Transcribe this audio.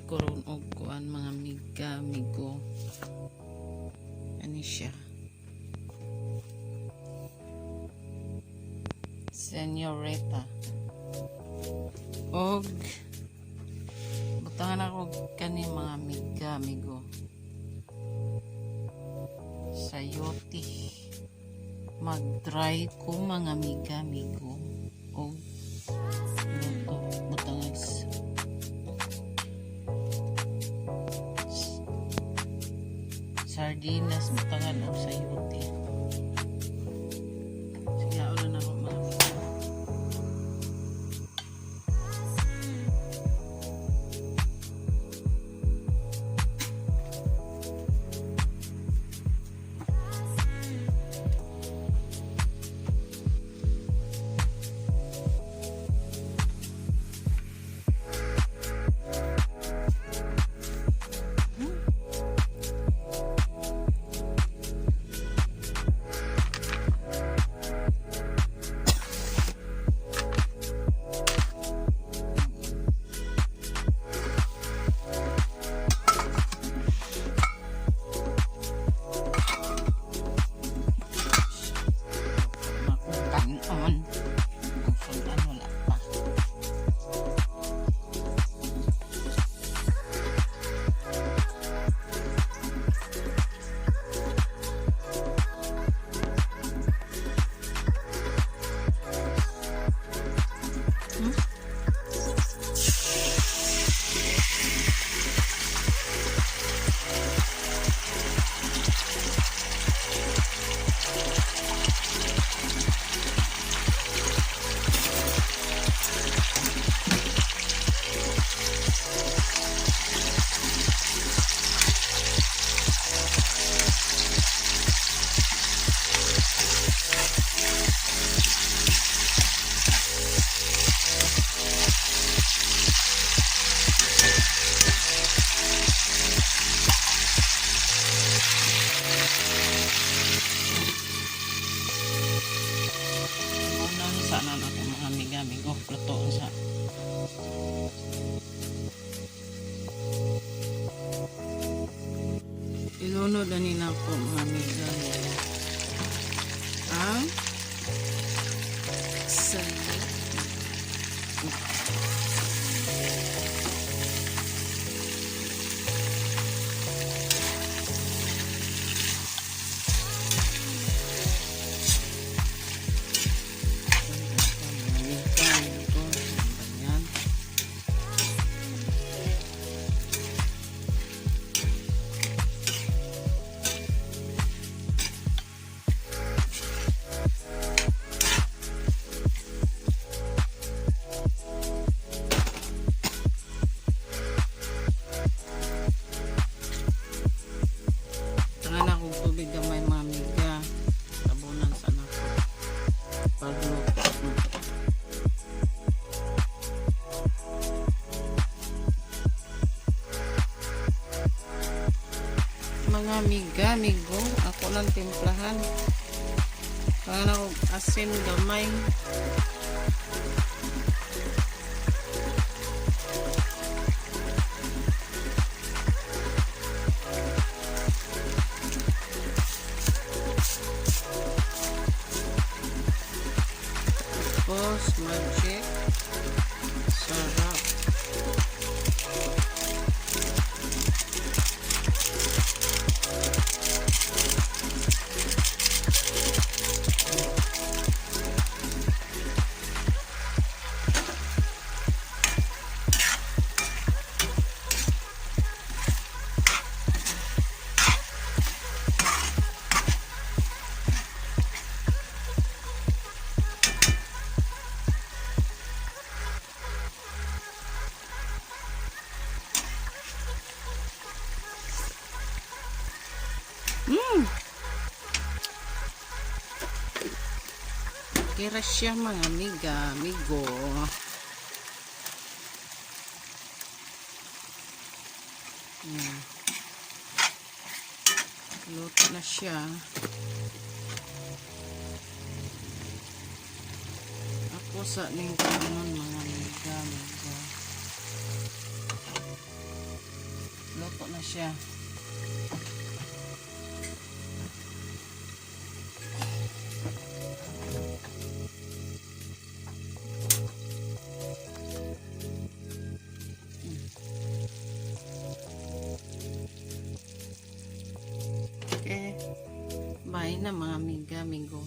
Ko ron og kuan, mga amiga, amigo. Ani siya. Senorita. Og butangan ako kani, mga amiga, amigo. Sayote. Mag-dry ko, mga amiga, amigo. Og luto. Butangan sardinas, butangan og sayote. Sige, na ako, mga amiga. Makutan-on. Ang sudan wala pa. Muna ni sana na ako, mga amiga, amigo. Lutoon sa. Ilunod na ni nako, mga amiga, amigo. Ang sayote. Mga amiga, amigo. Ganyan. Tangan akong tubig gamay, mga amiga. Tabunan sa nako. Pagluto. Mga amiga, amigo, ako lang timplahan. Tangan akong asin gamay. Tapos, magic. Sarap. Kira siya, mga amiga, amigo. Yan. Luto na siya. Ako sa ning kanon, mga amiga, amigo. Na siya. Okay. Bye na, mga amiga, amigo.